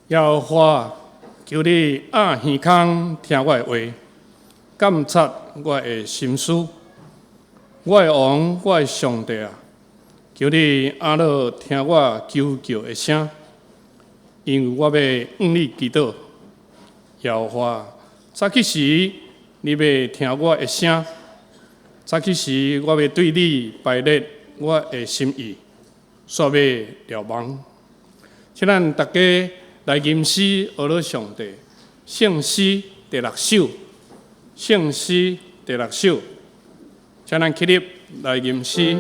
耶和華，求你掩耳孔聽我的話，監察我的心思。我的王，我的上帝啊，求你掩耳聽我求叫的聲，因為我欲向你祈禱。耶和華，早起時你欲聽我的聲，早起時我欲對你排列我的心意，煞欲了夢。請咱逐家來吟詩呵咾上帝，聖詩第六首，聖詩第六首，請咱起立來吟詩。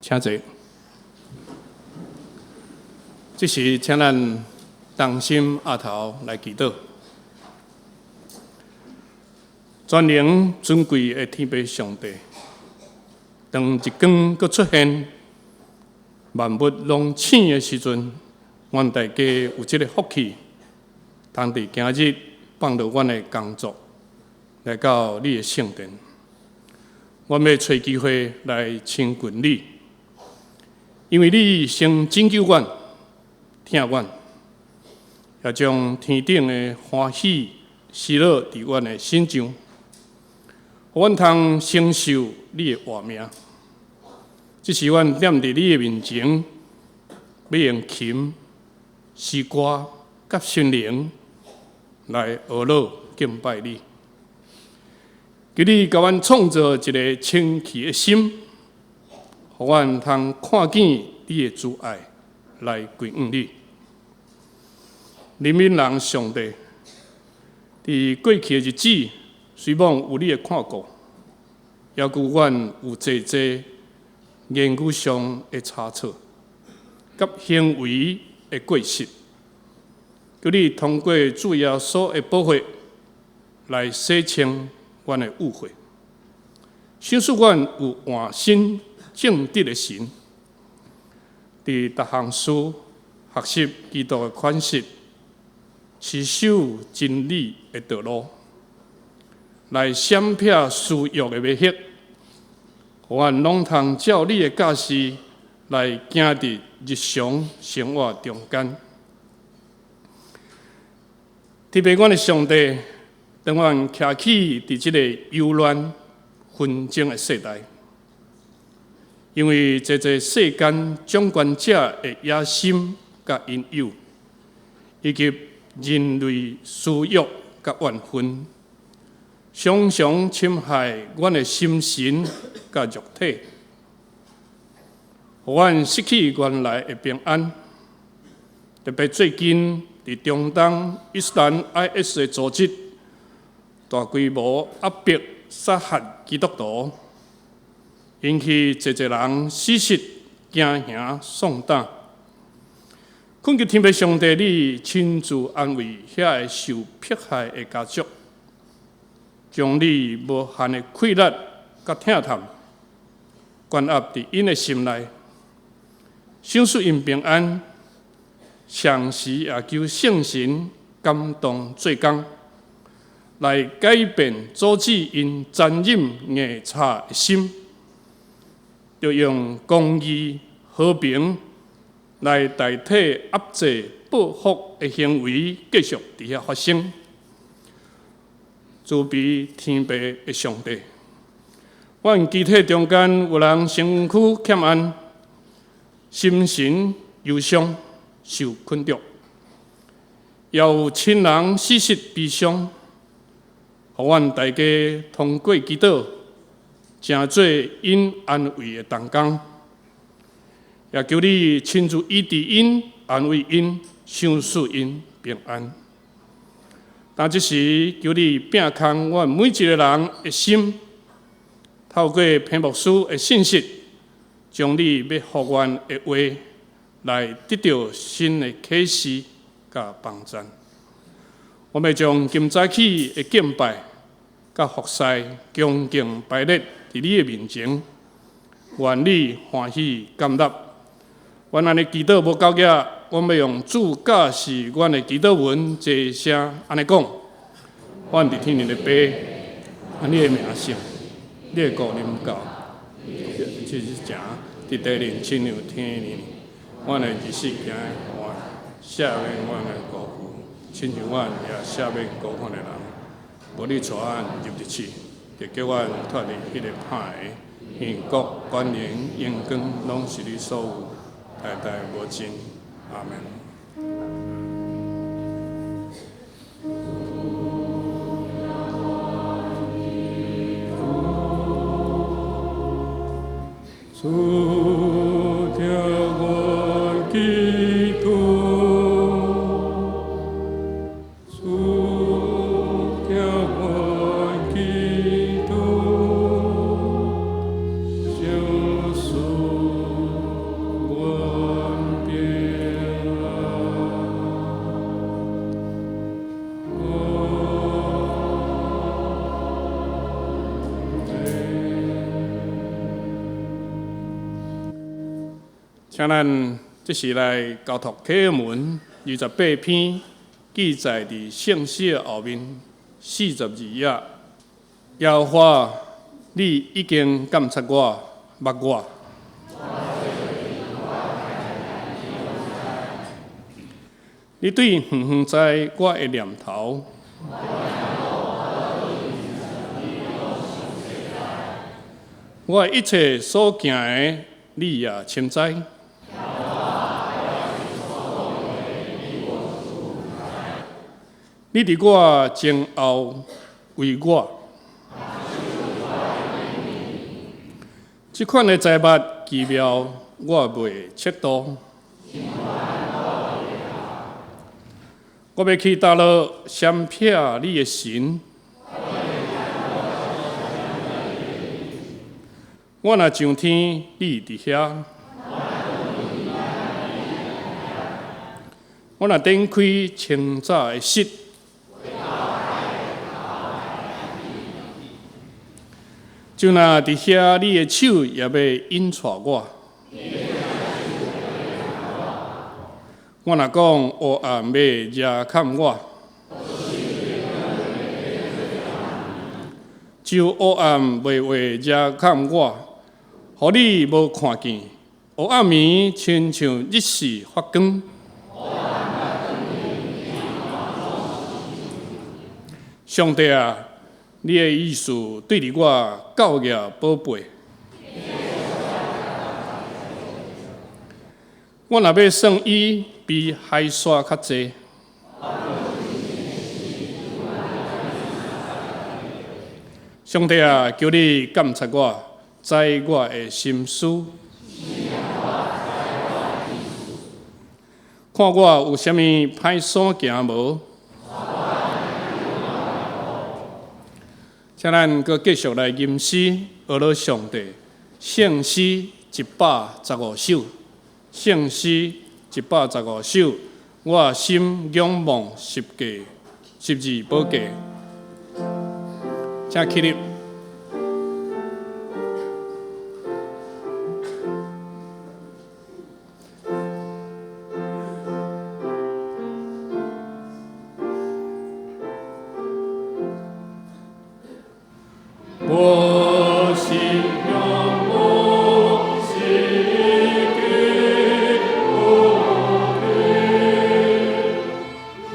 請坐。這時，請咱同心徛頭來祈禱。全能尊貴的天父上帝，當日光閣出現，萬物攏醒的時陣，阮大家有這个福氣，通佇今日放落阮的工作，來到你的聖殿。阮欲揣機會來親近你，因為你先拯救阮、疼阮，也將天頂的歡喜施落佇阮的身上，予阮通承受你的活命。這時，阮踮佇你的面前，欲用琴、詩歌佮心靈來呵咾敬拜你。求你共阮創造一个清氣的心，予阮通看見你的慈愛，來歸向你。憐憫人上帝，佇過去的日子，雖罔有你的看顧，猶閣阮有濟濟言語上的差錯，佮行為的過失。求你通過主耶穌的寶血來洗清阮的污穢，賞賜阮有換新正直的神，佇逐項事學習基督的款式，持守真理的道路，來閃避私欲的迷惑，予阮攏通照你的教示來行佇日常生活中間。特別阮的上帝，當阮徛起佇這个憂亂紛爭的世代，因為濟濟世間掌權者的野心佮引誘，以及人類私欲佮怨恨，常常侵害阮的心神佮肉體，予阮失去原來的平安。特別最近佇中東伊斯蘭 IS 的組織大規模壓迫殺害基督徒，引起濟濟人死實驚惶喪膽。懇求天父上帝，你親自安慰遐个受迫害的家屬，將你無限的氣力佮疼痛懸壓佇𪜶的心內，賞賜𪜶平安，同時也求聖神感動做工，來改變阻止𪜶殘忍硬插的心，著用公義和平來代替壓制報復的行為繼續佇遐發生。慈悲天父的上帝，阮肢體中間有人身軀欠安，心神憂傷，受困著，也有親人死實悲傷，予阮大家通過祈禱，成做𪜶安慰的同工，也求你親自醫治𪜶，安慰𪜶，賞賜𪜶平安。但這時，求你摒空阮每一个人的心，透過彭牧師的信息，將你欲予阮的話來得著新的啟示佮幫贊。我欲將今早起的敬拜佮服侍恭敬擺列佇你的面前，願你歡喜甘納。阮按呢祈禱無夠額，阮欲用主教示阮的祈禱文，齊聲按呢講：阮佇天頂的父，願你的名聖，你的國臨到，這是正佇地裡親像天頂。阮的日食行予阮，赦免阮的過犯，親像阮也赦免過犯的人。無你帶阮入入試，著叫阮脫離彼个歹的。因國、權能、榮光，攏是你所有，代代無盡。阿門。主聽阮祈禱，主聽阮祈禱，賞賜阮平安。阿門。請咱這時來交託啟文28篇，記載佇聖詩的後面42頁。耶和華，你已經監察我，捌我。你對遠遠知我的念頭。我一切所行的，你也深知。你佇我前後為我，這款的財物奇妙，我袂測度。我欲去佗落閃避你的神？我若上天，你佇遐；我若展開清早的室，就若佇遐，你的手也欲引帶我。我若講黑暗欲遮崁我，就黑暗袂會遮崁我，予你無看見。黑暗暝親像日時發光。上帝啊，你的意思對佇我教額寶貝。我若欲算伊比海沙較濟。上帝啊，求你監察我，知我的心思，看我有啥物歹所行無？請咱閣繼續來吟詩，學了上帝聖詩115首，聖詩115首，我心仰望十架，十字寶架，請起立。我心仰望十架寶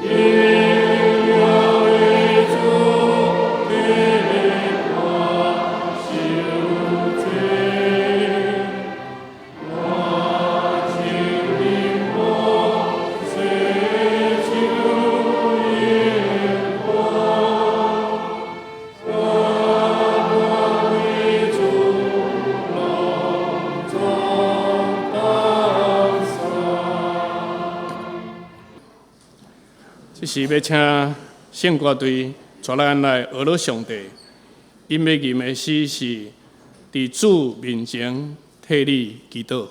架，榮耀的主。這時欲請聖歌隊帶咱來學樂上帝，𪜶欲吟的詩是佇主面前替你祈禱。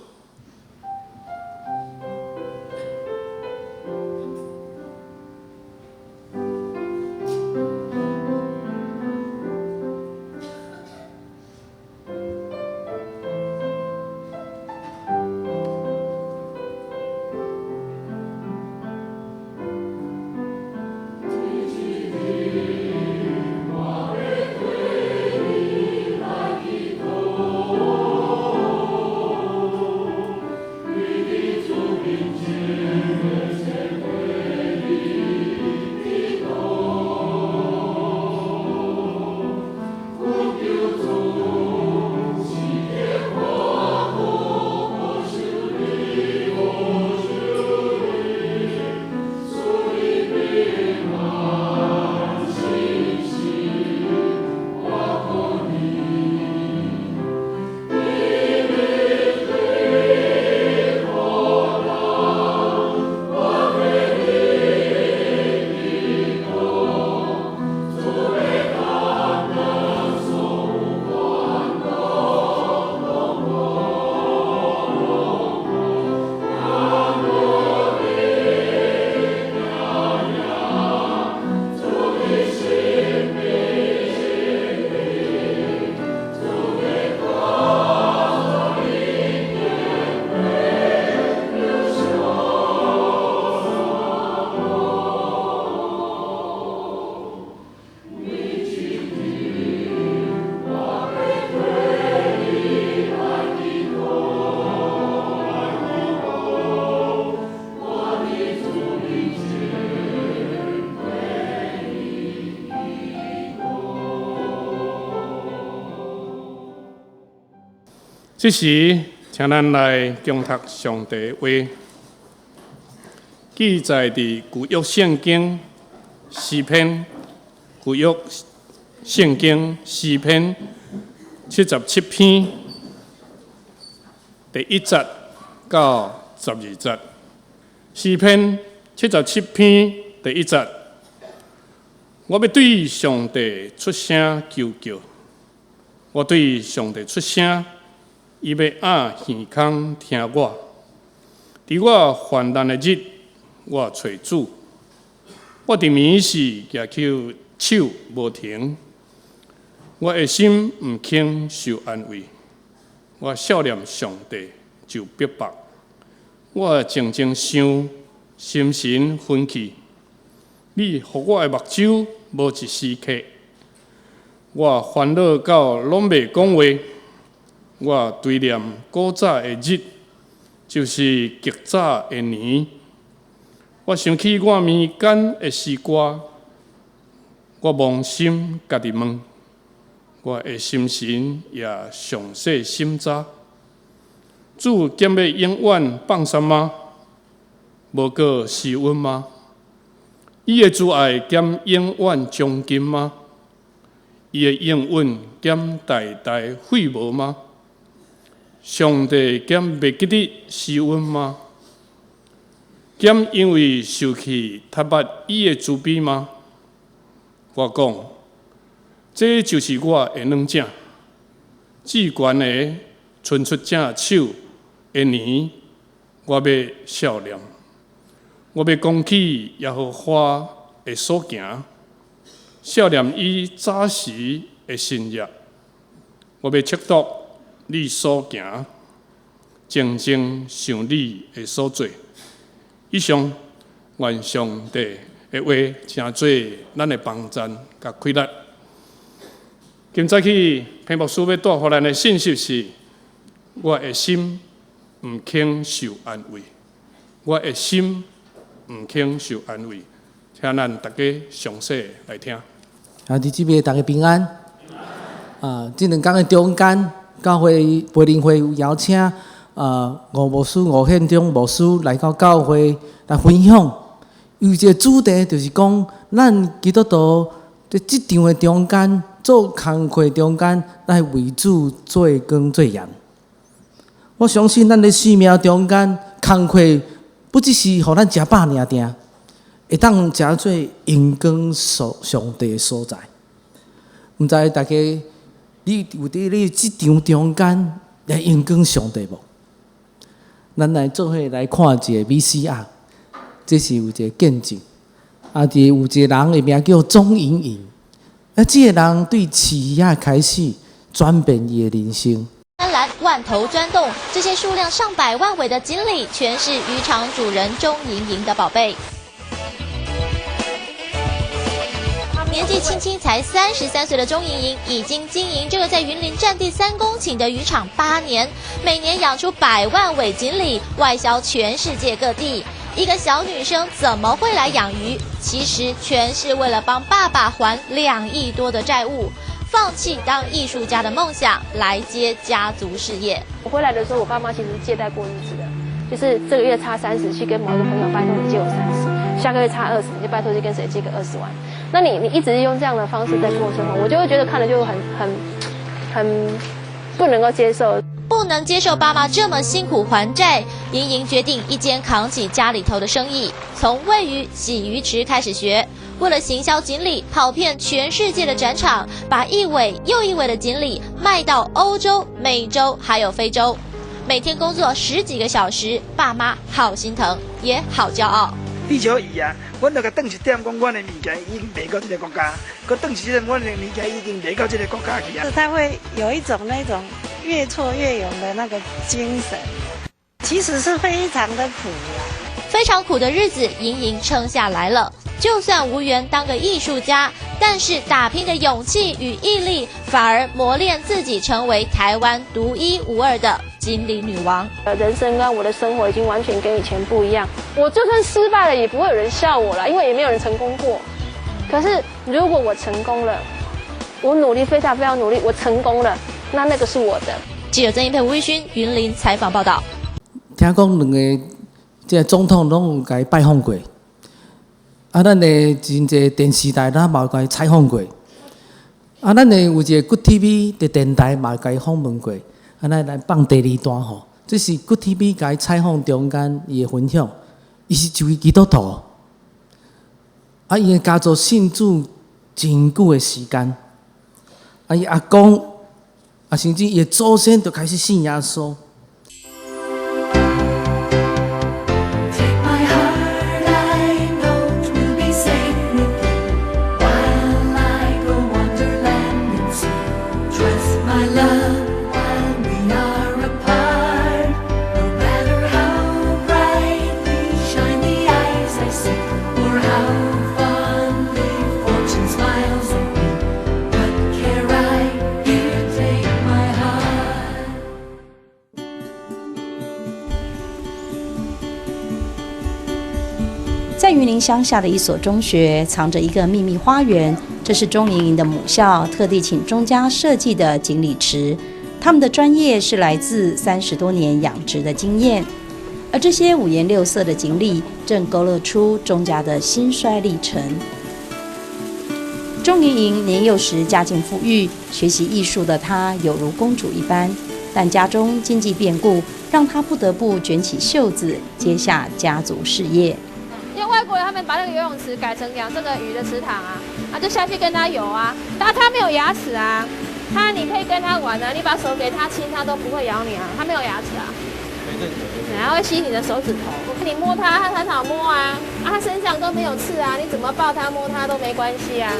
這時，請咱來恭讀上帝話，記載佇舊約聖經詩篇，舊約聖經詩篇77篇第一節到12節。詩篇七十七篇第一節，我欲對上帝出聲求叫，我對上帝出聲。伊欲掩耳孔聽我，佇我患難的日，我揣主。我佇暝時舉起手無停，我的心毋肯受安慰。我數念上帝就逼迫，我靜靜想，心神昏去。你予我的目睭無一絲瞌，我煩惱到攏袂講話。我追念古早的日，就是極早的年。我想起我民間的詩歌，我捫心家己問，我的心神也詳細審查。主敢欲永遠放散嗎？無閣施恩嗎？伊的慈愛敢永遠終結嗎？伊的應允敢代代廢無嗎？上帝敢袂記得施恩嗎？敢因為受氣卻捌伊的慈悲嗎？我講，這就是我的軟者，至懸的伸出正手的年，我欲數念，我欲講起耶和華的所行，數念伊早時的神業，我欲斥讀你所行，靜靜想你的所做。以上，願上帝的話成做咱的幫贊佮氣力。今早起，彭牧師欲帶予咱的信息是：我的心毋肯受安慰，我的心毋肯受安慰。請咱大家詳細來聽。啊，佇這邊大家平安。啊，這兩工的中間，教會培靈會有邀請吳牧師、吳憲忠牧師來到教會來分享。有一个主題就是講，咱基督徒佇職場的中間，做工課中間，來為主做工做鹽。我相信咱佇生命中間，工課不只是予咱食飽爾爾，會當成做榮光所上帝的所在。毋知大家你有佇你職場中間來榮光上帝無？咱來做伙來看一個 VCR，這是有一個見證。啊，佇有一個人的名叫鍾瑩瑩，啊，這個人對飼魚仔開始轉變伊的人生。藍萬頭鑽動，這些數量上百萬尾的錦鯉，全是漁場主人鍾瑩瑩的寶貝。年紀輕輕才33歲的鍾瑩瑩，已經經營這個在雲林佔地3公頃的漁場8年，每年養出百萬尾錦鯉，外銷全世界各地。一個小女生怎麼會來養魚？其實全是為了幫爸爸還2億多的債務，放棄當藝術家的夢想，來接家族事業。我回來的時候，我爸媽其實是借貸過日子的，就是這個月差三十，去跟某一個朋友拜託你借我三十，下個月差二十，你就拜託去跟誰借個20萬。那你一直用這樣的方式在過生活，我就會覺得看了就很不能夠接受。不能接受爸媽這麼辛苦還債，瑩瑩決定一肩扛起家裡頭的生意，從餵魚、洗魚池開始學。為了行銷錦鯉，跑遍全世界的展場，把一尾又一尾的錦鯉賣到歐洲、美洲還有非洲。每天工作十幾個小時，爸媽好心疼，也好驕傲。地球儀啊，阮就共轉一點，講阮的物件已經賣到這個國家，閣轉一點，阮的物件已經賣到這個國家去啊。他會有一種那種越挫越勇的那個精神，其實是非常的苦啊。非常苦的日子，瑩瑩撐下來了。就算無緣當個藝術家，但是打拼的勇氣與毅力，反而磨練自己成為台灣獨一無二的錦鯉女王。人生跟我的生活已經完全跟以前不一樣。我就算失敗了，也不會有人笑我了，因為也沒有人成功過。可是如果我成功了，我努力非常非常努力，我成功了，那那個是我的。記者曾一佩、吳玉勳，雲林採訪報道。聽講兩個這個總統攏有共伊拜訪過，啊，咱的真濟電視台咱嘛有共伊採訪過，啊，咱的有一個 Good TV 佇電台嘛共伊訪問過，啊，咱來放第二段吼，這是 Good TV 共伊採訪中間伊的分享，伊是一位基督徒，啊，伊的家族信主真久的時間，啊，伊阿公，啊，甚至伊的祖先就開始信耶穌。 Take my heart, I know 'twill be safe with you while I go wander land and sea. Trust my love while we are apart. No matter how brightly shine the eyes I see, or how fondly fortune smiles at me, what care I? Here, take my heart. 在雲林鄉下的一所中學，藏着一個秘密花園。這是鍾瑩瑩的母校特地請鍾家設計的錦鯉池。他們的專業是來自30多年養殖的經驗，而這些五顏六色的錦鯉，正勾勒出鍾家的興衰歷程。鍾瑩瑩年幼時家境富裕，學習藝術的她有如公主一般，但家中經濟變故，讓她不得不捲起袖子接下家族事業。因為外國人他們把那個游泳池改成養這個魚的池塘啊，啊就下去跟他游啊，但他沒有牙齒啊，他你可以跟他玩啊，你把手給他親，他都不會咬你啊，他沒有牙齒啊，然後會吸你的手指頭，你摸它，它很好摸啊，啊它身上都沒有刺啊，你怎麼抱它摸它都沒關係啊，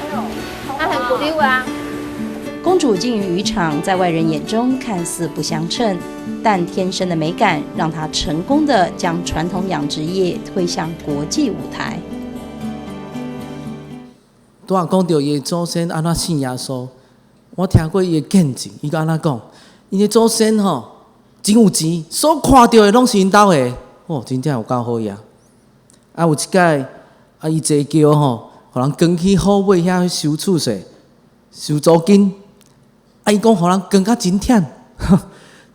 哎呦，它很古溜啊。公主經營漁場，在外人眼中看似不相稱，但天生的美感讓她成功的將傳統養殖業推向國際舞台。拄仔講著伊的祖先按怎信耶穌，我聽過伊的見證，伊閣按怎講？𪜶的祖先吼真有錢，所看著的攏是𪜶兜的，哦，真正有夠好額。啊，有一擺，啊，伊坐轎吼，予人扛去虎尾遐收厝稅、收租金。啊，伊講予人扛甲真忝，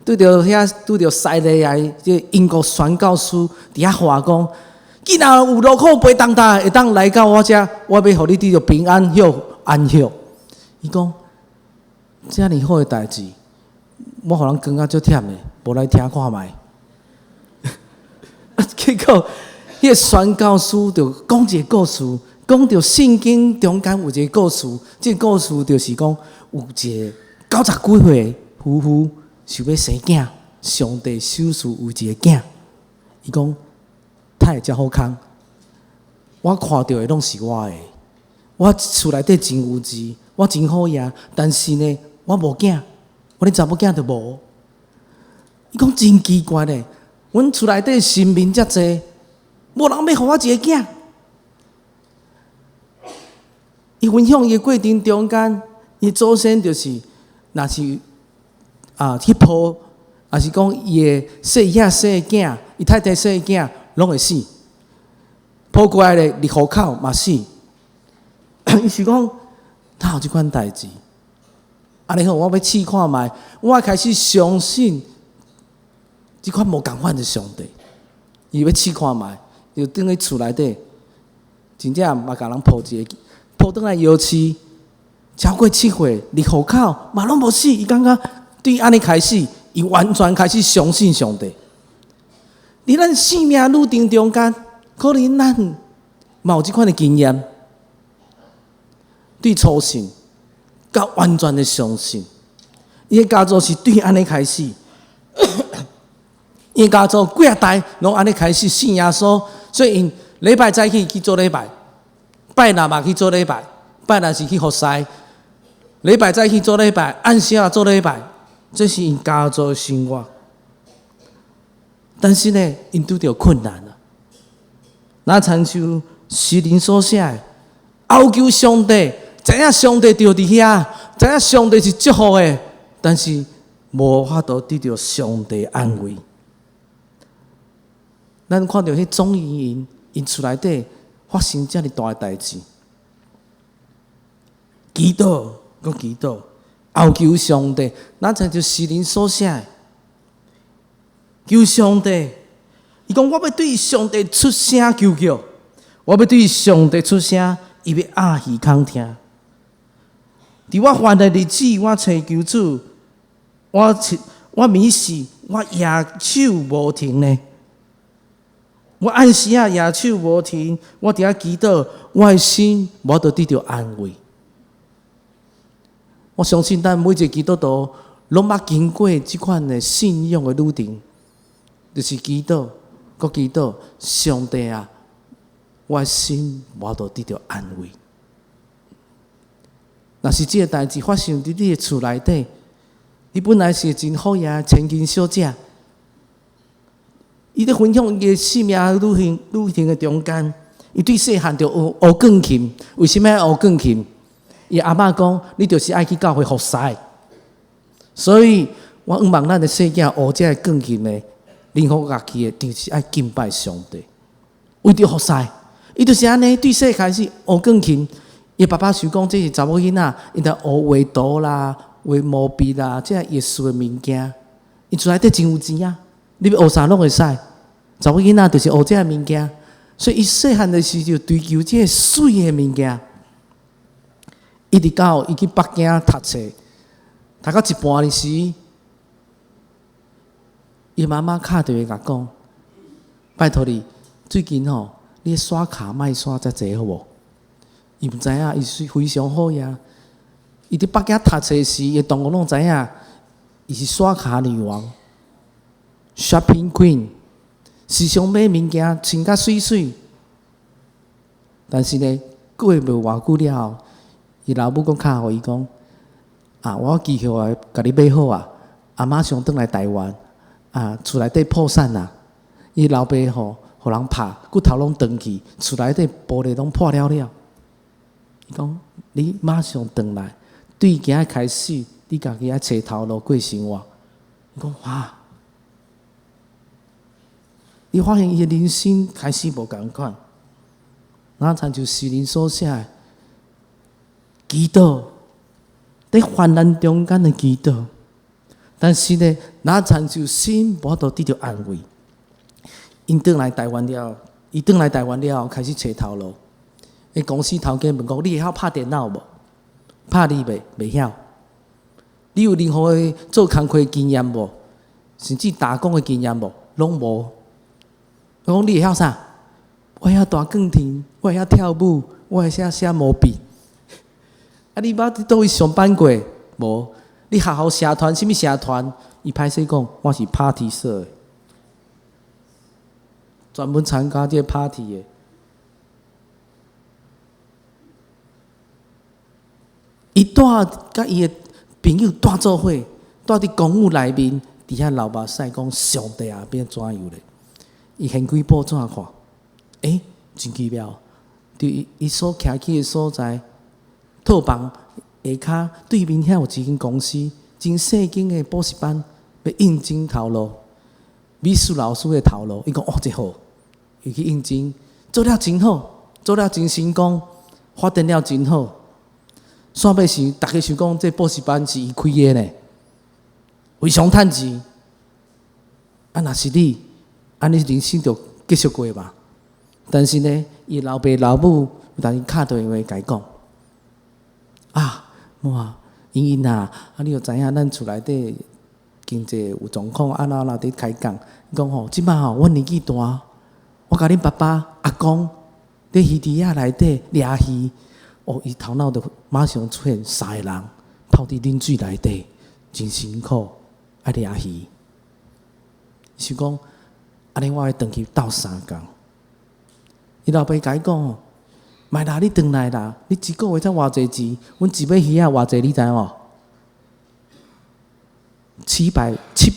拄著遐拄著西利亞這英國宣教師佇遐話講，既若有勞苦背重擔，會當來到我遮，我欲予你得著平安歇安息。伊講，遮爾好的代誌，我予人扛甲足忝的，無來聽看覓。結果，彼个宣教師就講一个故事，講著聖經中間有一个故事，這个故事就是講有一个九十幾歲夫婦想欲生囝，上帝賞賜有一个囝，伊講太會遮好康，我看著的攏是我的，我厝內底真有錢，我真好額，但是呢，我無囝，我恁查某囝就無。伊講真奇怪咧，阮厝內底神明遮濟，無人欲予我一个囝。伊分享伊的過程中間，伊祖先就是，若是啊去抱，抑是講伊的細囝生的囝，伊太太生的囝，攏會死。抱過來咧，入戶口嘛死。伊是講，哪有這款代誌？按呢好，我欲試看覓，我開始相信這款無仝款的上帝。伊欲試看覓，又轉去厝內底，真正嘛共人抱一个，抱轉來搖飼，超過7歲，入戶口嘛攏無死。伊感覺對按呢開始，伊完全開始相信上帝。佇咱生命旅程中間，可能咱嘛有這款的經驗，對初信到完全的相信，伊的家族是對按呢開始，伊家族幾仔代攏按呢開始信耶穌，所以𪜶禮拜早起去做禮拜，拜六嘛去做禮拜，拜六是去服侍，禮拜早起做禮拜，暗時仔做禮拜，這是𪜶家族的生活。但是呢，𪜶拄著困難啊。若親像詩人所寫的，哀求上帝，知影上帝就佇遐，知影上帝是祝福的，但是無法度得著上帝安慰。咱看著彼鍾瑩瑩，𪜶厝內底發生遮爾大的代誌，祈禱，閣祈禱，哀求上帝，咱親像詩人所寫的，求上帝，伊講我欲對上帝出聲求叫，我欲對上帝出聲，伊欲掩耳孔聽。佇我患難的日子，我尋求主，我我暝時我攑手無停呢。我暗時仔攑手無停，我佇遐祈禱，我的心無法度得著安慰。我相信咱每一個基督徒攏捌經過這款的信仰的旅程，就是祈禱，閣祈禱，上帝啊，我的心無法度得著安慰。若是這个代誌發生佇你的厝內底，你本來是真好額千金小姐，伊咧分享伊的生命旅程旅程的中間，伊對細漢就學學鋼琴。為啥物愛學鋼琴？伊阿嬤講，你就是愛去教會服侍。所以我向望咱的細囝學這个鋼琴的，任何樂器的，就是愛敬拜上帝，為著服侍。伊就是按呢，對細開始學鋼琴。伊爸爸想講，這是查某囡仔，𪜶著學畫圖啦、畫毛筆啦，這藝術的物件。𪜶厝內底真有錢啊！你欲學啥攏會使。查某囡仔就是學這个物件，所以伊細漢的時就追求這个媠的物件。一直到伊去北京讀冊，讀到一半的時，伊媽媽敲電話共講：拜託你，最近吼，你刷卡莫刷遮濟好無？伊毋知影，伊是非常好額。伊佇北京讀冊時，伊同學攏知影，伊是刷卡女王，Shopping Queen，時常買物件，穿甲媠媠。但是呢，過無偌久了後，伊老母閣敲予伊講：啊，我機票啊，共你買好啊，啊，馬上轉來台灣，啊，厝內底破產啊，伊老爸吼，予人拍，骨頭攏斷去，厝內底玻璃攏破了了。伊講：你馬上轉來，對今仔開始，你家己愛揣頭路過生活。伊講哇，伊發現伊的人生開始無仝款，若親像詩人所寫的，祈禱，佇患難中間的祈禱，但是呢，若親像心無法度得著安慰。𪜶轉來台灣了，伊轉來台灣了後，開始揣頭路。彼公司頭家問講：你會曉拍電腦無？拍字袂？袂曉。你有任何的做工課經驗無？甚至打工的經驗無？攏無。我講你會曉啥？我會曉彈鋼琴，我會曉跳舞，我會寫寫毛筆。啊，你捌佇佗位上班過無？你學校社團啥物社團？伊歹勢講，我是 party 社的，專門參加這個 party 的。伊帶佮伊的朋友帶做伙，蹛佇公寓內面，佇遐流目屎，講上帝啊，變怎樣咧？伊掀開報紙看，欸，真奇妙！佇伊伊所徛起的所在，套房下跤對面遐有一間公司，真細間的補習班，欲應徵頭路，美術老師的頭路。伊講哦，這好，伊去應徵，做了真好，做了真成功，發展了真好。煞尾時，逐家想講這補習班是伊開的呢，非常趁錢。啊，若是你，按呢人生就結束過吧。但是呢，伊老爸老母有當時敲電話共伊講：啊，哇，瑩瑩啊，啊，你著知影咱厝內底經濟有狀況，按怎按怎佇開講。伊講吼，這擺吼，阮年紀大，我共恁爸爸、阿公佇魚池仔內底掠魚。哦，伊頭腦就馬上出現三个人泡佇冷水內底，真辛苦，愛掠魚。想講，按呢我愛轉去鬥相共。伊老爸共伊講：莫啦，你轉來啦！你一個月才偌濟錢？阮一尾魚仔偌濟，你知無？七百七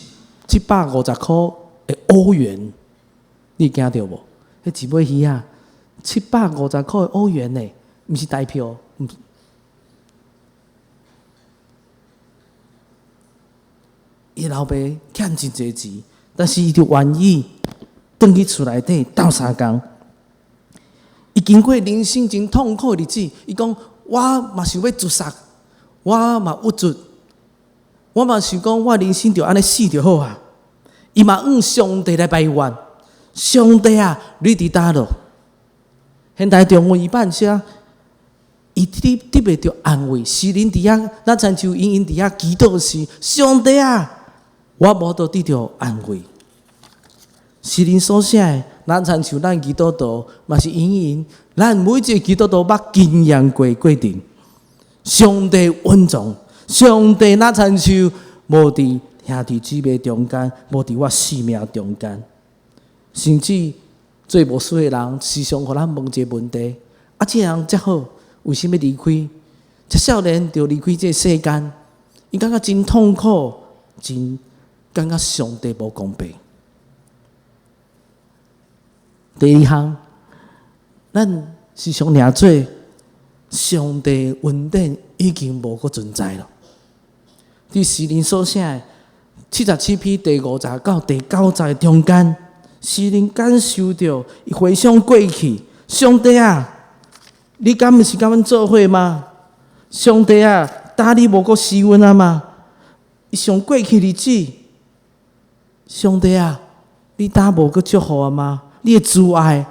七百五十箍的歐元，你會驚著無？彼一尾魚仔七百五十箍的歐元呢？毋是台票，毋。伊老爸欠真濟錢，但是伊就願意轉去厝內底鬥相共。伊經過人生真痛苦的日子，伊講我嘛想欲自殺，我嘛鬱卒，我嘛想講我人生就按呢死就好啊。伊嘛向上帝來埋怨，上帝啊，你佇佗落？現代中文伊版寫。伊得得袂著安慰，詩人佇遐，咱親像𪜶𪜶佇遐祈禱時，上帝啊，我無法度得著安慰。詩人所寫的，咱親像咱基督徒，嘛是𪜶𪜶，咱每一个基督徒捌經驗過過程。上帝隱藏，上帝若親像無佇兄弟姊妹中間，無佇我生命中間，甚至做牧師的人，時常予咱問一个問題：啊，這个人遮好，為啥物離開？這少年就離開這个世間，伊感覺真痛苦，真感覺上帝無公平。第二項，咱時常領做上帝恩典已經無閣存在了。佇詩人所寫的77篇第五節到第九節中間，詩人感受著，伊回想過去，上帝啊！你敢毋是佮阮做伙嗎？上帝啊，今你無閣施阮啊嗎？伊想過去日子，上帝啊，你今無閣祝福啊嗎？你的慈愛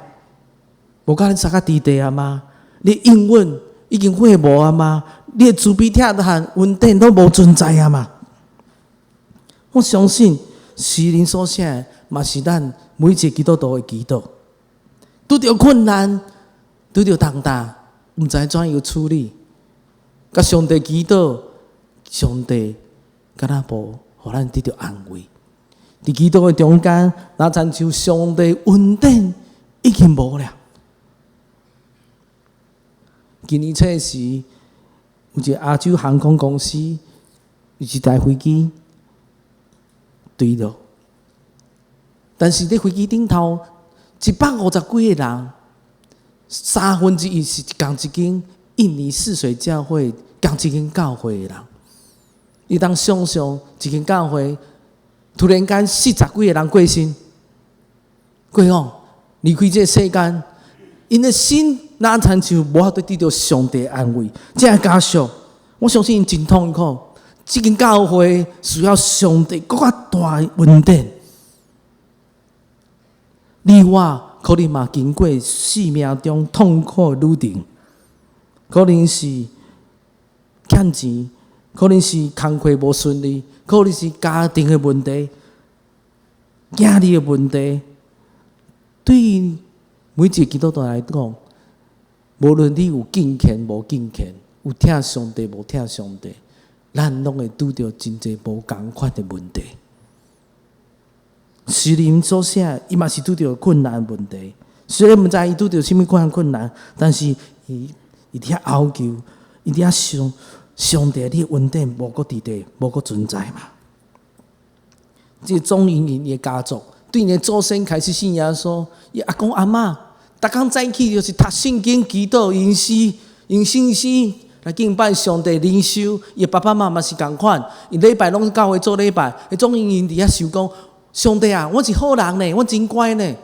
無佮咱相佮佇地啊嗎？你應允已經廢無啊嗎？你的慈悲疼惜恩典攏無存在啊嗎？我相信詩人所寫的，嘛是咱每一個基督徒的祈禱。拄著困難，拄著重擔，毋知怎樣處理，佮上帝祈禱，上帝敢若無予咱得著安慰。佇祈禱的中間，若親像上帝恩典已經無了。今年初時，有一個亞洲航空公司有一台飛機墜落，但是佇飛機頂頭一百五十幾个人。三分之一是仝一間印尼泗水教會仝一間教會的人，你當想像一間教會突然間四十幾个人過身，過往離開這个世間，𪜶的心若親像無法度得著上帝安慰，這个家屬，我相信𪜶真痛苦。這間教會需要上帝閣較大的恩典。你我可能嘛經過生命中痛苦的旅程，可能是欠錢，可能是工課無順利，可能是家庭的問題、囝兒的問題，對每一个基督徒來講，無論你有敬虔無敬虔，有疼上帝無疼上帝，咱攏會拄著真濟無仝款的問題。詩人所寫，伊嘛是拄著困難問題。雖然毋知伊拄著啥物款困難，但是伊伊佇遐哀求，伊佇遐想上帝，你的恩典無閣佇佇，無閣存在嘛？這個鍾盈盈的家族，對𪜶祖先開始信耶穌，伊阿公阿嬤，逐工早起就是讀聖經、祈禱、吟詩、用聖詩來敬拜上帝、靈修。伊爸爸媽媽是仝款，伊禮拜攏教會做禮拜。彼鍾盈盈佇遐想講：上帝啊，我是好人呢，我真乖呢，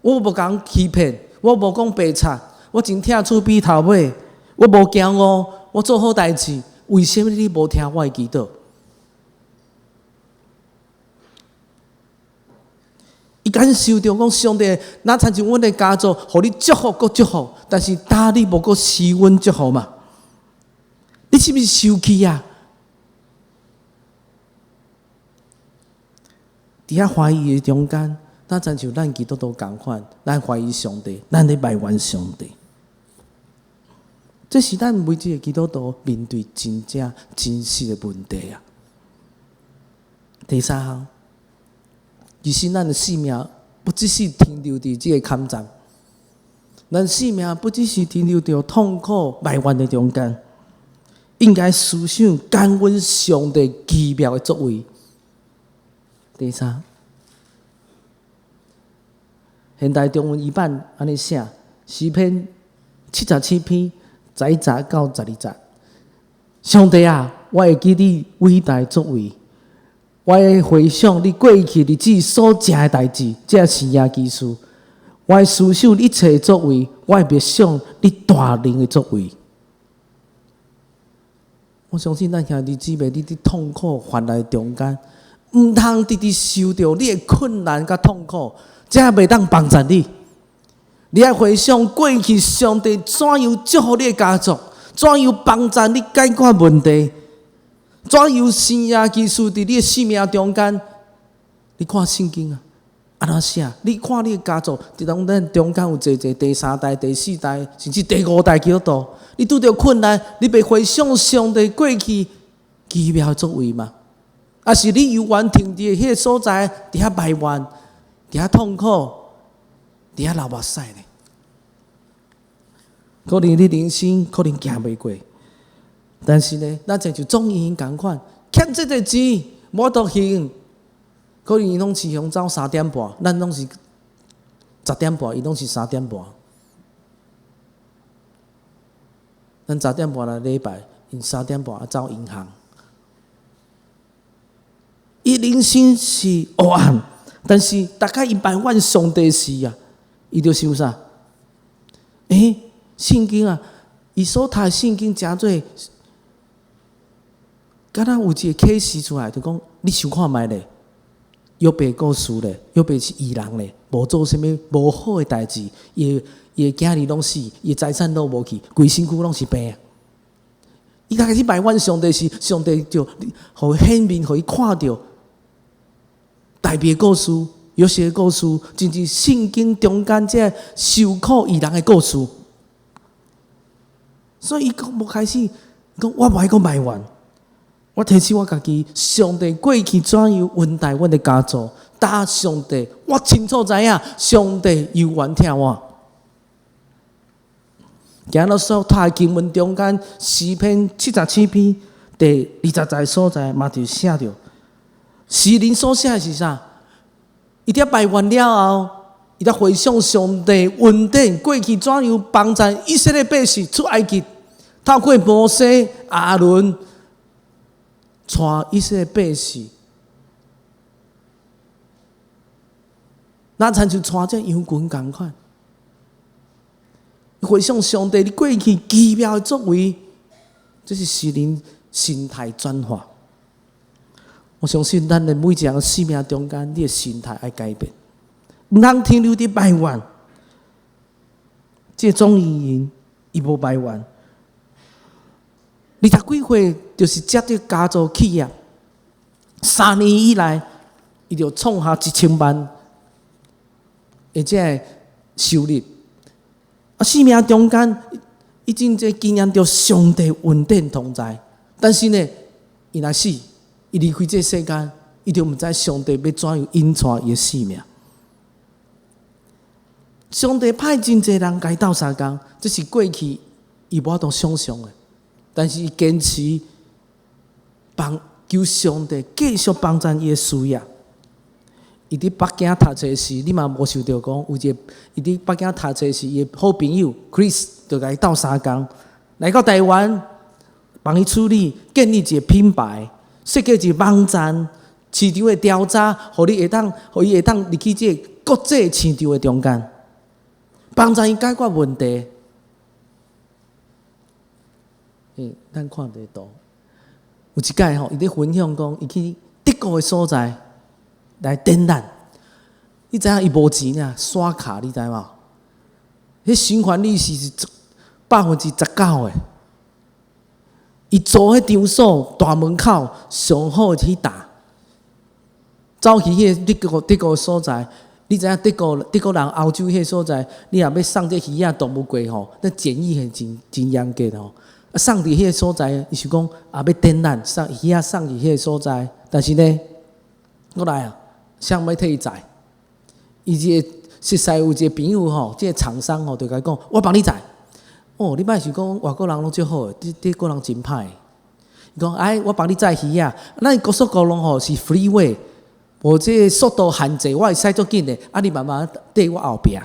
我無共欺騙，我無講白賊，我真疼厝邊頭尾，我無驕傲，我做好代誌，為啥物你無聽我的祈禱？伊感受著講上帝，若親像阮的家族，予你祝福閣祝福，但是今你無閣賜阮祝福嘛？你是毋是生氣啊？佇遐懷疑的中間，若親像咱基督徒仝款，咱懷疑上帝，咱咧埋怨上帝。這是咱每一個基督徒面對真正真實的問題啊！第三項，其實咱的生命不只是停留佇這個坎站，咱生命不只是停留佇痛苦埋怨的中間，應該思想感恩上帝奇妙的作為。第三，現代中文譯版按呢寫，詩篇77篇11節到12節。上帝啊，我會記你偉大作為，我會回想你過去日子所成的代誌，這神蹟奇事。我會思想你一切的作為，我會默想你大能的作為。我相信咱兄弟姊妹，你佇痛苦患難中間，毋通直直受著你的困難佮痛苦，這袂當幫助你。你愛回想過去上帝怎樣祝福你的家族，怎樣幫助你解決問題，怎樣神蹟奇事佇你的生命中間。你看聖經啊，按怎寫？你看你的家族，佇當咱中間有濟濟第三代、第四代，甚至第五代基督徒。你拄著困難，你袂回想上帝過去奇妙的作為嗎？抑是你猶原停佇彼個所在，佇遐埋怨，佇遐痛苦，佇遐流目屎呢？可能你人生可能行袂過，但是呢，咱親像鍾盈盈仝款，欠這濟錢，無法度還。可能伊攏市場走三點半，咱攏是10點半，伊攏是三點半。咱十點半來禮拜，𪜶三點半啊走銀行。伊人生是黑暗，但是逐擺伊埋怨上帝時啊，伊就想啥？欸，聖經啊，伊所讀的聖經誠濟，敢若有一個啟示出來，就講你想看覓咧？約伯故事咧，約伯是義人咧，無做啥物無好的代誌，伊伊的囝兒攏死，伊的財產攏無去，規身軀攏是病。伊開始埋怨上帝時，上帝就予顯明，予伊看著大衛故事、約瑟的故事，甚至聖經中間這受苦義人的故事。所以伊閣無開始講，我無愛閣埋怨。我提醒我家己，上帝過去怎樣恩待阮的家族，今上帝，我清楚知影，上帝猶原疼我。今日所讀的經文中間，詩篇77篇第20節所在，嘛就寫著，詩人所寫的是啥？伊佇遐埋怨了後，伊佇回想上帝恩典過去怎樣幫助以色列百姓出埃及，透過摩西、亞倫，帶以色列百姓，若親像帶這羊群仝款。回想上帝你過去奇妙的作為，這是詩人心態轉化。我相信咱的每一個人生命中間，你的心態愛改變，毋通停留佇埋怨。這種原因，伊無埋怨。二十幾歲就是接這家族企業，3年以來，伊就創下1000萬的這個收入。啊，生命中間，伊真濟經驗著上帝恩典同在，但是呢，伊若死，伊離開這世間，伊就毋知上帝欲怎樣引帶伊的性命。上帝派真濟人共伊鬥相共，這是過去伊無法度想象的，但是伊堅持幫求上帝繼續幫贊伊的事業。伊佇北京讀冊時，你嘛無想著講有一個，伊佇北京讀冊時，伊的好朋友 Chris 就共伊鬥相共，來到台灣幫伊處理，建立一個品牌，設計一個網站，市場的調查，予你會當，予伊會當入去這個國際市場的中間，幫助伊解決問題。咱看佇圖，有一擺吼，伊佇分享講，伊去德國的所在來展覽。你知影伊無錢啊，刷卡你知無？彼循環利息是19%的。伊租彼場所大門口上好去打，走去彼個德國所在，你知影德國人歐洲彼個所在，你若欲送這魚仔動物過吼，那檢疫很真真嚴格吼。啊，送佇彼個所在，伊是講啊，欲展覽送魚仔送去彼個所在，但是呢，過來啊，啥欲替伊載？伊這個熟似有一個朋友吼，這個廠商吼，就共伊講，我幫你載。哦，你莫想講外國人攏足好的，德國人真歹。伊講，哎，我幫你載魚仔，咱高速公路吼是 freeway，無這個速度限制，我會駛足緊的。啊，你慢慢綴我後壁。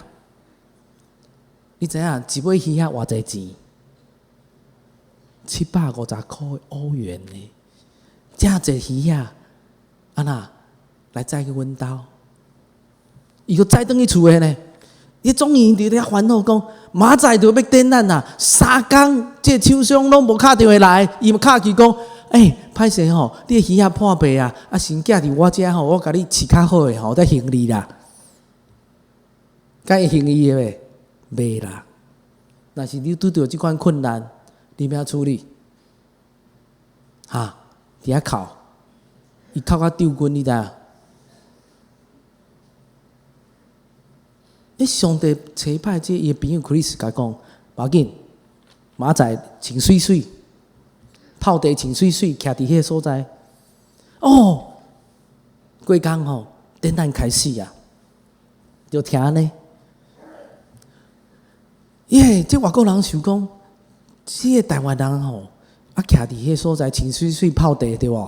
你知影一尾魚仔偌濟錢？750塊歐元呢？遮濟魚仔，按怎來載去阮兜？伊閣載轉去厝的呢？伊總伊佇咧煩惱講，明仔載就欲展覽啊，3工這個廠商攏無敲電話來，伊嘛敲去講，欸，歹勢吼，你的魚仔破病啊，啊先寄佇我遮吼，我共你飼較好的吼，再還你啦。敢會還伊的袂？袂啦。若是你拄著這款困難，你欲按怎處理？哈，佇遐哭，伊哭甲抽筋，你知影？欸，上帝差派這伊的朋友 Chris 共伊講，無要緊，明仔載穿媠媠，泡茶穿媠媠，徛佇彼個所在。哦，過工吼，展覽開始啊，就聽按呢。耶，這外國人想講，這個台灣人吼，啊，徛佇彼個所在穿媠媠泡茶對無？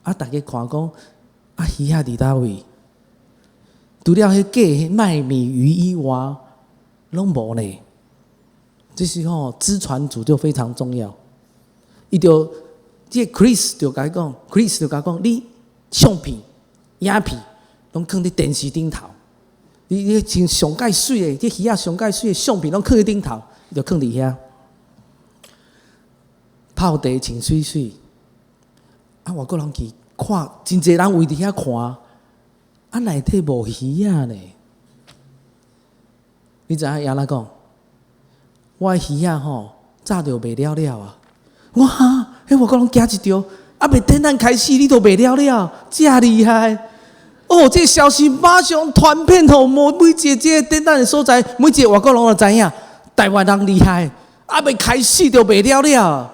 啊，逐家看講，啊，魚仔佇佗位？除了彼假賣米魚以外，攏無呢。這時候資傳組就非常重要。伊就這個 Chris 就共伊講，Chris 就共伊講，你相片、影片攏囥佇電視頂頭。你穿上蓋媠的，這魚仔上蓋媠的相片攏囥佇頂頭，伊就囥佇遐。泡茶穿媠媠，啊，外國人去看，真濟人圍佇遐看。啊，內底無魚仔呢？你知影伊按怎講？我的魚仔吼，早就賣了了啊！我哈，彼外國人驚一跳，啊，未展覽開始，你都賣了了，遮厲害！哦，這個消息馬上傳遍予每一個這個展覽的所在，每一個外國人都知影，台灣人厲害，啊，未開始就賣了了。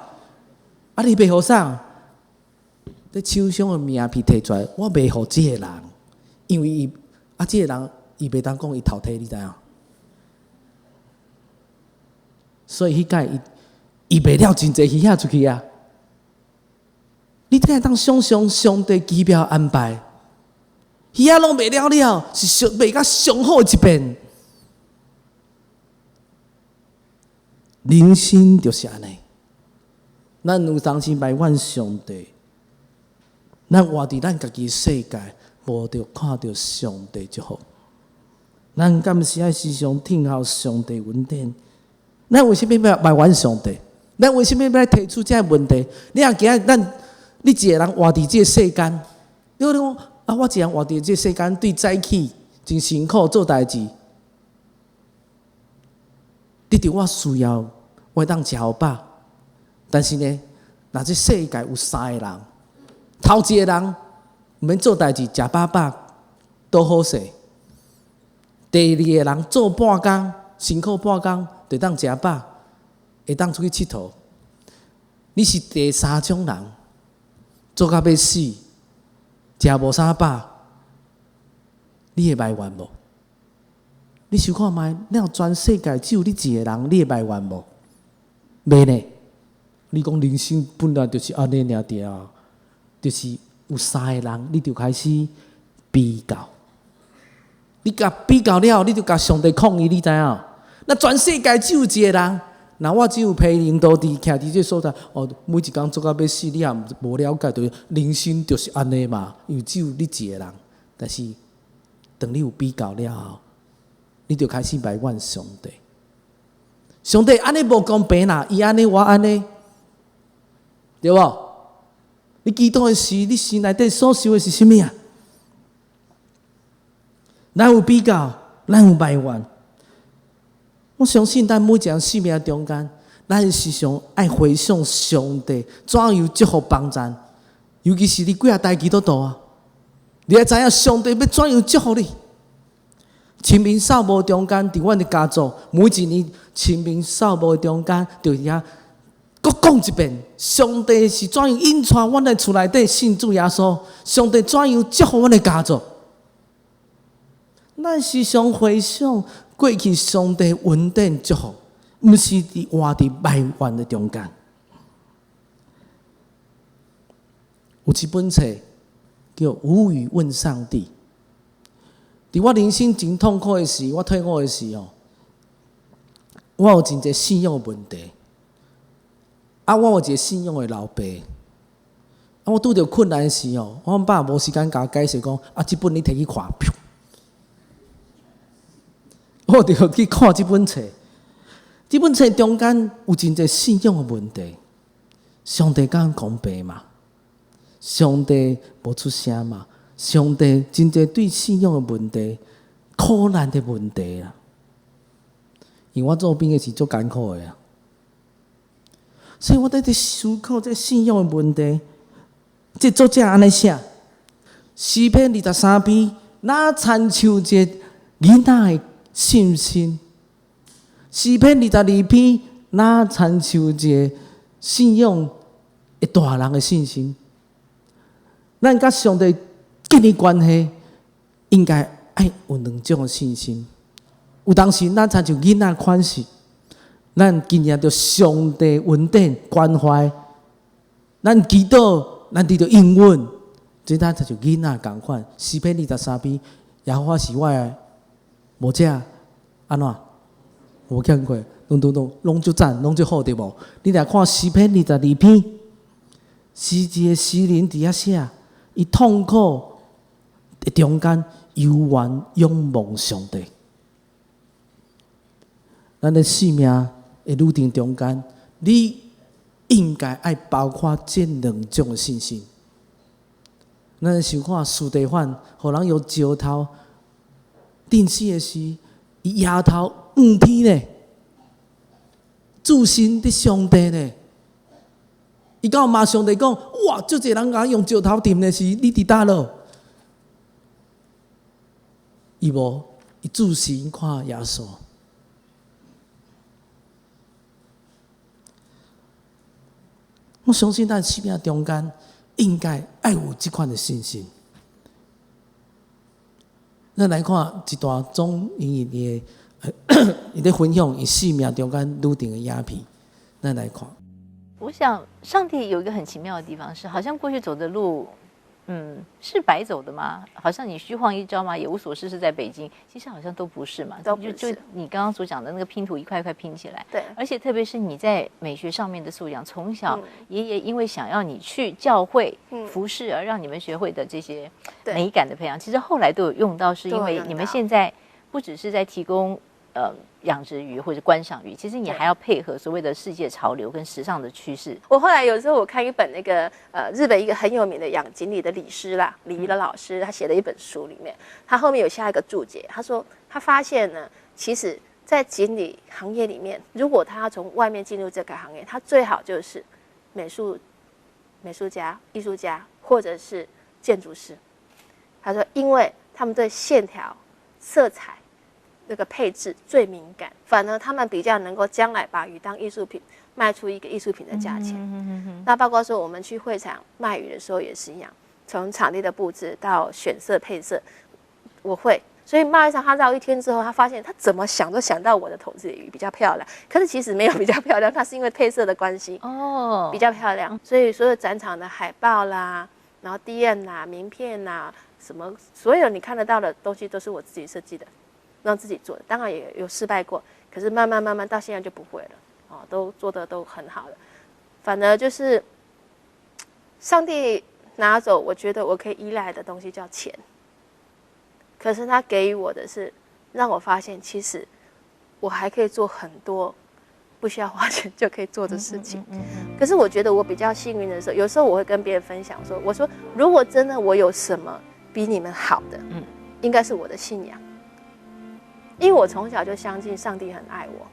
啊，你賣予啥？你手上的名片提出來，我賣予這個人。因為伊啊，這個人伊袂當講伊頭提，你知影？所以彼擺伊伊賣了真濟魚仔出去啊！你會當想象上帝奇妙安排，魚仔攏賣了了，是上賣甲上好的一遍。人生就是按呢，咱有當時埋怨上帝，咱活佇咱家己世界。無著看著上帝祝福，咱敢是愛時常聽候上帝恩典？咱為啥物欲埋怨上帝？咱為啥物欲提出這個問題？你若今仔咱你一個人活佇這個世間，你講啊，我一個人活佇這個世間，對早起真辛苦做代誌，得著我需要，我會當食予飽。但是呢，若這世界有三個人，頭一個人。毋免做代誌，食飽飽都好勢。第二個人做半工，辛苦半工，就當食飽，會當出去𨑨迌。你是第三種人，做甲欲死，食無啥飽，你會埋怨無？你想看覓？了全世界只有你一个人，你會埋怨無？袂呢？你講人生本來就是按呢爾對啊，就是有三个人，你就開始比較。你共比較了後，你就共上帝抗議，你知影？那全世界只有一个人，若我只有批領導佇徛佇這所在，哦，每一工做甲欲死，你也無了解，就是人生就是按呢嘛，因為只有你一个人。但是，當你有比較了後，你就開始埋怨上帝。上帝按呢無公平啦，伊按呢，我按呢，對無？你祈禱的時，你心內底所想的是啥物啊？咱有比較，咱有埋怨。我相信咱每一个生命中間，咱時常愛回想上帝怎樣祝福幫咱，尤其是你幾若代基督徒啊，你愛知影上帝欲怎樣祝福你。清明掃墓中間，佇阮的家族，每一年清明掃墓中間，就遐閣講一遍，上帝是怎樣引帶阮的厝內底信主耶穌，上帝怎樣祝福阮的家族。咱時常回想過去上帝恩典祝福，毋是佇活佇埋怨的中間。有一本冊叫《無語問上帝》。佇我人生真痛苦的時，我退伍的時候，我有真濟信仰的問題。啊，我有一個信仰的老爸。啊，我拄著困難的時候，我爸無時間共我解釋講，啊，這本你提去看。我就去看這本冊，這本冊中間有真濟信仰的問題。上帝敢公平嗎？上帝無出聲嗎？上帝真濟對信仰的問題、苦難的問題啦。因為我做兵的是足艱苦的啊，所以我佇咧思考這信仰的問題。這作者按呢寫，詩篇23篇，若親像一个囡仔的信心；詩篇22篇，若親像一个信仰的大人的信心。咱佮上帝建立關係，應該愛有兩種的信心。有當時咱親像囡仔款式，咱經驗著上帝恩典關懷，咱祈禱，咱得著應允，這咱親像囡仔仝款。詩篇23篇，耶和華是我的牧者，按怎？無見過，攏攏攏攏足讚，攏足好對無？你來看詩篇22篇，是一個詩人佇遐寫，伊痛苦的中間，猶原仰望上帝。咱的生命的旅程中間，你應該愛包括這兩種的信心。咱想看司提反，予人用石頭釘死的時，伊搖頭望天呢，注視佇上帝呢。伊敢有罵上帝講：哇，足濟人共我用石頭釘的時，你佇佗落？伊無，伊注視看耶穌。我相信咱生命中間應該愛有這款的信心。咱來看一段鍾穎穎的，伊咧分享伊生命中間旅程的影片。咱來看。我想，上帝有一個很奇妙的地方是，好像過去走的路，是白走的嗎？好像你虛晃一招嘛，也無所事事在北京，其實好像都不是嘛。都不是。就你剛剛所講的那個拼圖一塊一塊拼起來。對。而且特別是你在美學上面的素養，從小爺爺因為想要你去教會服侍而讓你們學會的這些美感的培養，其實後來都有用到，是因為你們現在不只是在提供養殖魚或者觀賞魚，其實你還要配合所謂的世界潮流跟時尚的趨勢。我後來有時候我看一本那個日本一個很有名的養錦鯉的鯉師啦，鯉魚的老師，他寫的一本書裡面，他後面有下一個注解，他說他發現呢，其實在錦鯉行業裡面，如果他從外面進入這個行業，他最好就是美術家、藝術家或者是建築師。他說，因為他們對線條、色彩那个配置最敏感，反而他们比较能够将来把鱼当艺术品卖出一个艺术品的价钱。那包括说我们去会场卖鱼的时候也是一样，从场地的布置到选色配色，我会。所以贸易商他绕一天之后，他发现他怎么想都想到我的桶子里鱼比较漂亮，可是其实没有比较漂亮，它是因为配色的关系比较漂亮。所以所有展场的海报啦，然后 DM 啦、名片啦，什么所有你看得到的东西都是我自己设计的，让自己做的。当然也有失败过，可是慢慢慢慢到现在就不会了哦，都做的都很好了。反而就是上帝拿走，我觉得我可以依赖的东西叫钱。可是他给予我的是，让我发现其实我还可以做很多不需要花钱就可以做的事情。可是我觉得我比较幸运的时候，有时候我会跟别人分享说：“我说如果真的我有什么比你们好的，应该是我的信仰，因为我从小就相信上帝很爱我。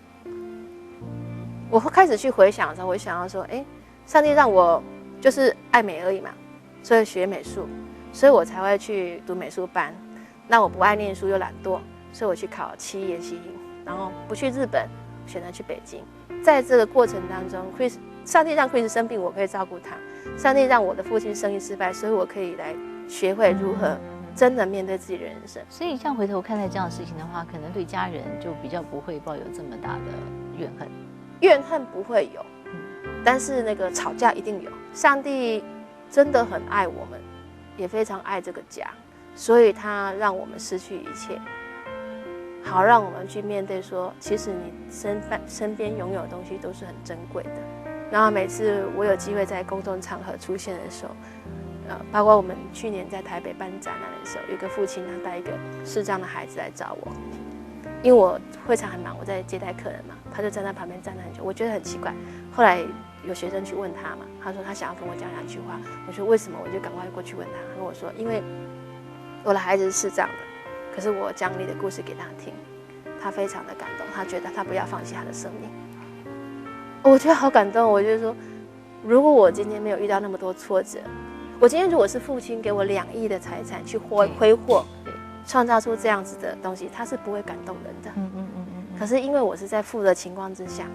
我会开始去回想的时候，我想要说：哎，上帝让我就是爱美而已嘛，所以学美术，所以我才会去读美术班。那我不爱念书又懒惰，所以我去考漆艺研习营，然后不去日本，选择去北京。在这个过程当中，Chris，上帝让 Chris 生病，我可以照顾他；上帝让我的父亲生意失败，所以我可以来学会如何真的面对自己的人生。所以，像回头看待这样的事情的话，可能对家人就比较不会抱有这么大的怨恨。怨恨不会有，但是那个吵架一定有。上帝真的很爱我们，也非常爱这个家。所以他让我们失去一切，好让我们去面对说，其实你身边拥有的东西都是很珍贵的。然后每次我有机会在公众场合出现的时候，包括我们去年在台北办展览的时候，有个父亲他带一个视障的孩子来找我，因为我会场很忙，我在接待客人嘛，他就站在旁边站了很久，我觉得很奇怪。后来有学生去问他嘛，他说他想要跟我讲两句话，我说为什么？我就赶快过去问他，他跟我说因为我的孩子是视障的，可是我讲你的故事给他听，他非常的感动，他觉得他不要放弃他的生命。我觉得好感动。我就说，如果我今天没有遇到那么多挫折，我今天如果是父亲给我2亿的财产去挥霍，创造出这样子的东西，他是不会感动人的。可是因为我是在负的情况之下，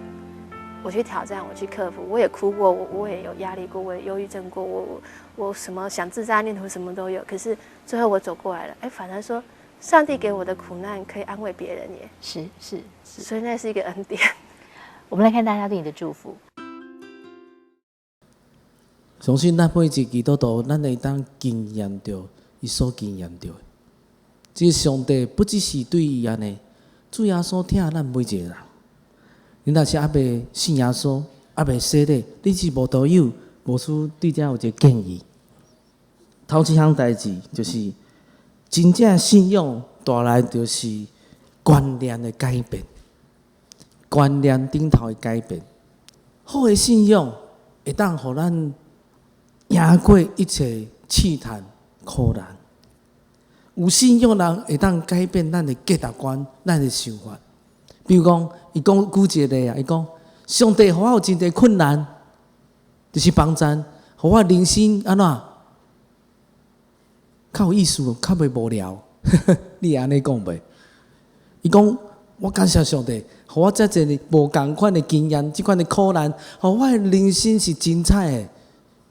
我去挑战，我去克服，我也哭过，我也有压力过，我也忧郁症过，我什么想自杀念头什么都有。可是最后我走过来了，哎，反而说上帝给我的苦难可以安慰别人耶。所以那是一个恩典。我们来看大家对你的祝福。相信咱每一个基督徒，咱會當經驗著伊所經驗著的。這個上帝不只是對伊按呢，主耶穌疼咱每一個人。你若是猶未信耶穌，猶未洗禮，你是無道友，牧師對這有一個建議。頭一項代誌就是真正信仰帶來就是觀念的改變，觀念頂頭的改變。好的信仰會當予咱贏過一切試探苦難。有信仰人會當改變咱的價值觀、咱的想法。比如講，伊講舉一個例啊，伊講上帝予我有真濟困難，就是幫贊，予我人生按怎較有意思，較袂無聊。你會按呢講袂？伊講我感謝上帝，予我遮濟無仝款的經驗，這款的苦難，予我的人生是精彩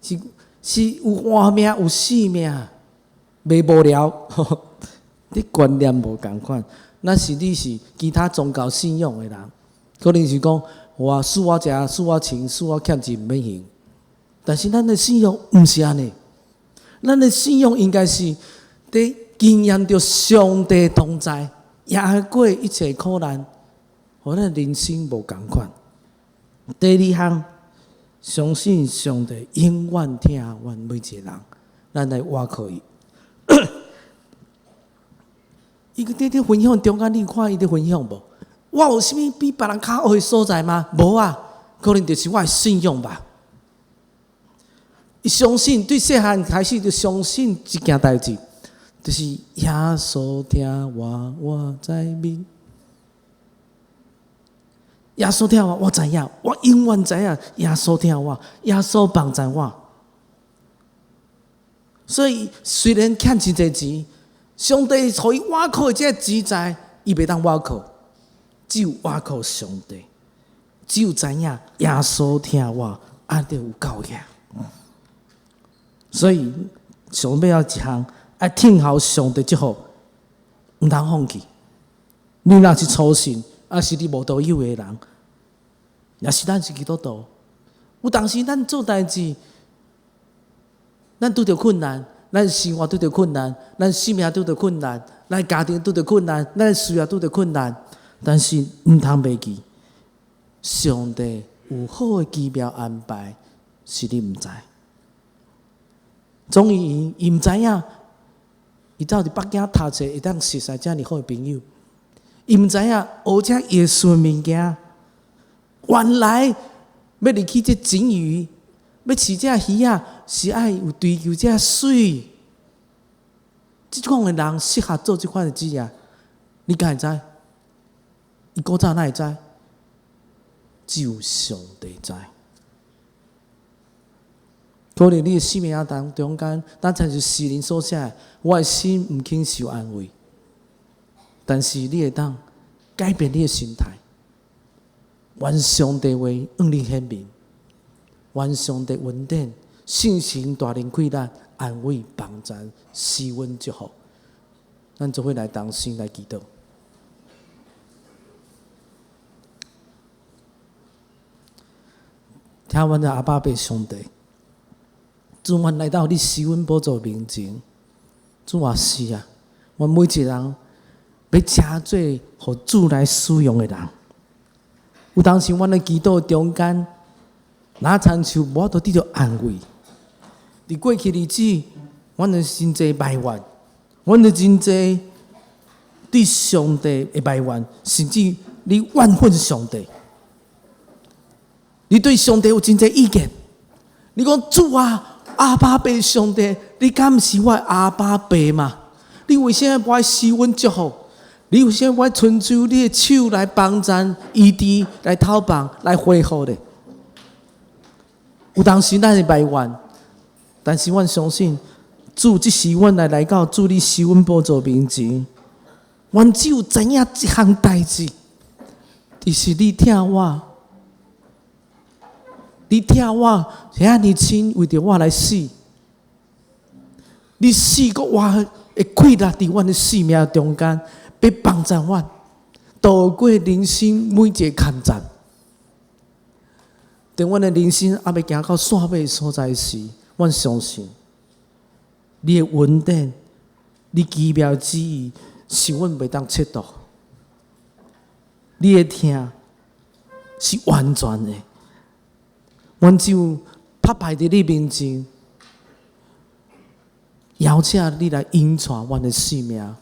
的，是有活命有生命，袂無聊。你觀念無仝款，若是你是其他宗教信仰的人，可能是講哇，輸我食，輸我穿，輸我欠錢毋免還。但是咱的信仰毋是按呢，咱的信仰應該是佇經驗著上帝同在，贏過一切苦難，予咱人生無仝款。第二項，相信上帝永遠疼阮每一個人，咱來倚靠伊。伊佇分享中間，你有看伊佇分享無？我有啥物比別人較好的所在嗎？無啊，可能就是我的信仰吧。伊相信對細漢開始就相信一件代誌，就是耶穌疼我，我知明。耶穌疼我，我知影，我永遠知影耶穌疼我，耶穌幫助我。所以雖然欠真濟錢，上帝予伊倚靠的這個錢財，伊袂當倚靠，只有倚靠上帝，只有知影耶穌疼我，按呢就有夠額。所以上尾仔一項，愛聽候上帝祝福，毋通放棄。你若是初信，抑是你無道友的人，抑是咱是基督徒，有當時咱做代誌，咱拄著困難，咱生活拄著困難，咱生命拄著困難，咱家庭拄著困難，咱事業拄著困難，但是毋通袂記，上帝有好的奇妙安排，是你毋知。總伊伊毋知影，伊走佇北京讀冊，會當熟似遮爾好的朋友。伊毋知影學遮藝術物件，原來欲入去這錦魚，欲飼這魚仔，是愛有追求這媠。這款的人適合做這款的職業，你敢會知？伊古早哪會知？只有上帝知。可能你的生命當中間，咱親像詩人所寫，我的心毋肯受安慰。但是你會當改變你的心態，願上帝話向你顯明，願上帝恩典、聖神大能氣力安慰幫助賜阮祝福。咱做伙來同心來祈禱。疼阮的阿爸父上帝，主，阮來到你施恩寶座面前，主啊，是啊，阮每一個人欲成做予主來使用的人。有當時，阮的祈禱中間，若親像無法度得著安慰。佇過去日子，阮就真濟埋怨，阮就真濟對上帝的埋怨，甚至你怨恨上帝。你對上帝有真濟意見。你講主啊，阿爸父上帝，你敢毋是我的阿爸父嗎？你為啥物無愛賜阮祝福？你為啥物無愛伸出你的手來幫助、醫治、來透放、來恢復咧？有當時咱會埋怨，但是阮相信主，這時阮來來到主你施恩寶座面前，阮只有知影一項代誌，就是你疼我，你疼我遐爾親，為著我來死，你死閣活的氣力佇阮的生命中間，欲幫助阮度過人生每一个坎站。當阮的人生猶未行到煞尾所在時，阮相信你的恩典、你奇妙旨意是阮袂當測度。你的疼是完全的，阮只有拍敗佇你面前，邀請你來引帶阮的生命，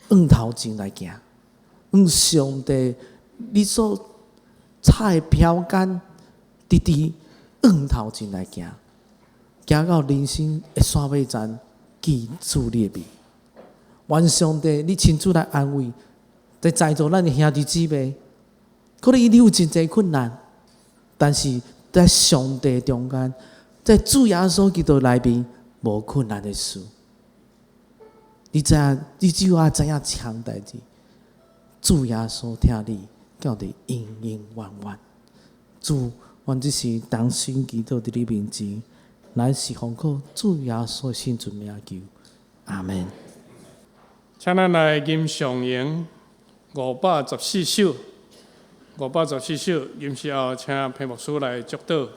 向頭前來行，向上帝你所插的標杆，直直向頭前來行，行到人生的煞尾站，見主你的面。願上帝你親自來安慰，在在座咱的兄弟姊妹，可能你有真濟困難，但是在上帝中間，在主耶穌基督內面，無困難的事。你知影，你只有愛知影一項代誌，主耶穌疼你，叫佇永永遠遠。主，阮這時同心祈禱佇你面前，乃是奉靠主耶穌聖尊名求，阿門。請咱來吟誦詠514首，514首，吟詩後請裴牧師來祝禱。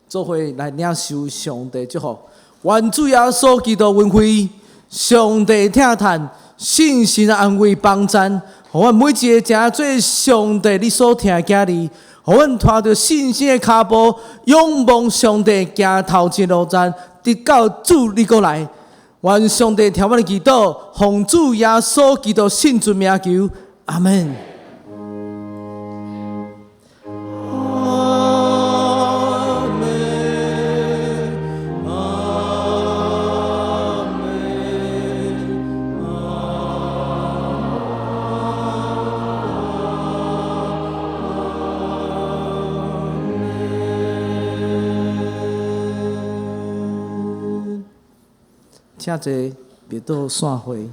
做伙來領受上帝祝福。願主耶穌基督恩惠，上帝疼嘆，聖神安慰幫贊，予阮每一個成做上帝你所疼的囝兒，予阮踏著信心的跤步，仰望上帝行頭前路程，直到主你閣來。願上帝聽阮的祈禱，奉主耶穌基督聖尊名求，阿門。阿門，阿門。請坐，袂倒散會。